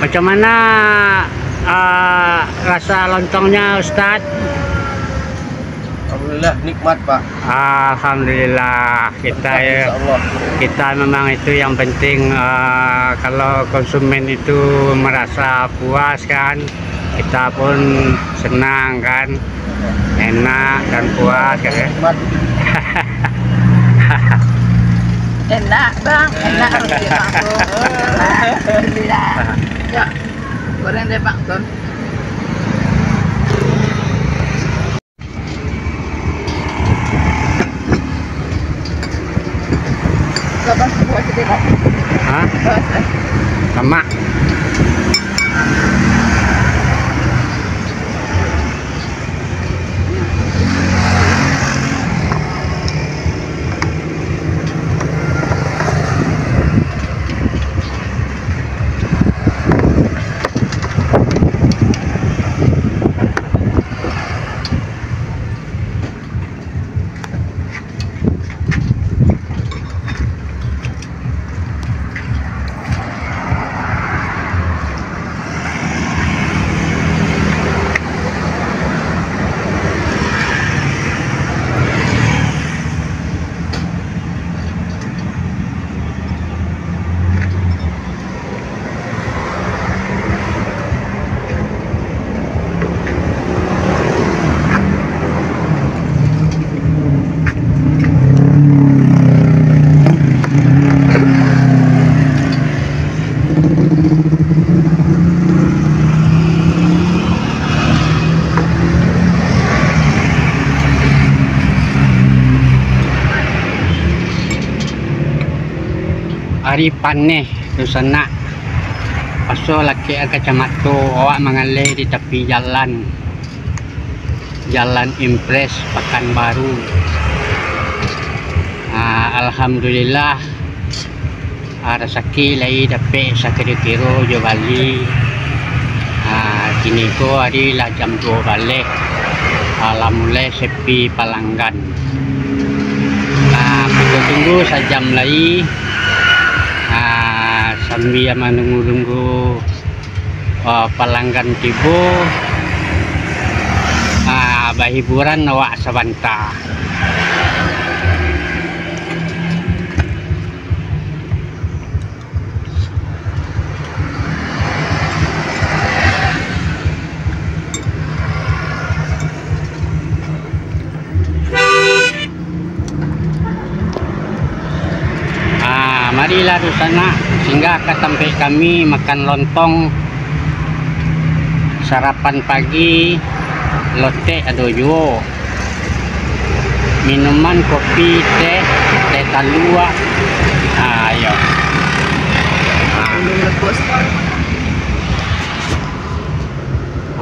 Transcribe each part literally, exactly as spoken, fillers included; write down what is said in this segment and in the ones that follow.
Macam mana, ah, rasa lontongnya, Ustaz? Alhamdulillah, nikmat, Pak. Alhamdulillah, kita, insya Allah, kita memang itu yang penting, ah, kalau konsumen itu merasa puas, kan, kita pun senang, kan. Enak dan puas, kan, ya? Nikmat. Enak, Bang. Enak roti, Bang. Alhamdulillah. Ya. Goreng deh, Bang Ton. Hah? Lemak. Ari paneh. Dunsanak, paso lakek kacamato, awak mangaleh di tapi jalan, Jalan Impres, Pakanbaru. Ah, alhamdulillah, ah, rasaki lai dapek sakiro-kiro jo bali. Ah, kini ko ari lah jam duo baleh, ah, lah mulai sepi palanggan. Nah, kito tunggu sajam lai. Nah, sambia manunggu-nunggu, ah, palanggan tibo, ah, bahiburan awak sabanta. Ah, marilah dunsanak singgah ka tampek kami makan lontong, sarapan pagi, lotek ado juo. Minuman kopi, teh, teh talua. Ah, iyo. Ah.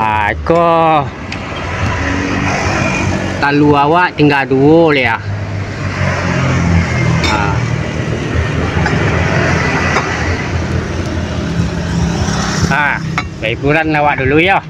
Ah, iko talua awak tingga duo lai, ah. Ah. Ah, bahiburan awak dulu, yo.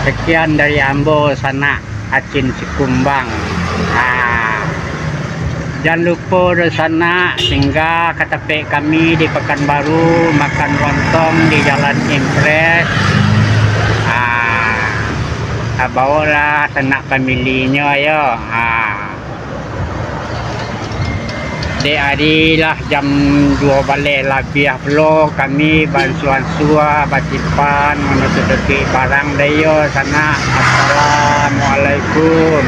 Sekian dari ambo, sanak Acin Sikumbang. Ha. Jan lupo doh sanak, singgah ka tapek kami di Pakanbaru, makan lontong di Jalan Impres. Ha. Ha, baolah sanak familinyo yo. Ha. Dek ari lah jam duo baleh labiah pulo, kami baansua-ansua, basimpan, manutupi barang dek iyo sanak. Assalamualaikum.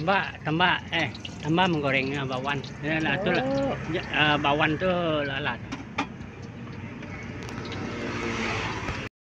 Tambah, tambah, eh, tambah manggoreng, ah, bakwan. Eh, lah, tu lah. Oh. Ja-, ah, bakwan tu lah, lah.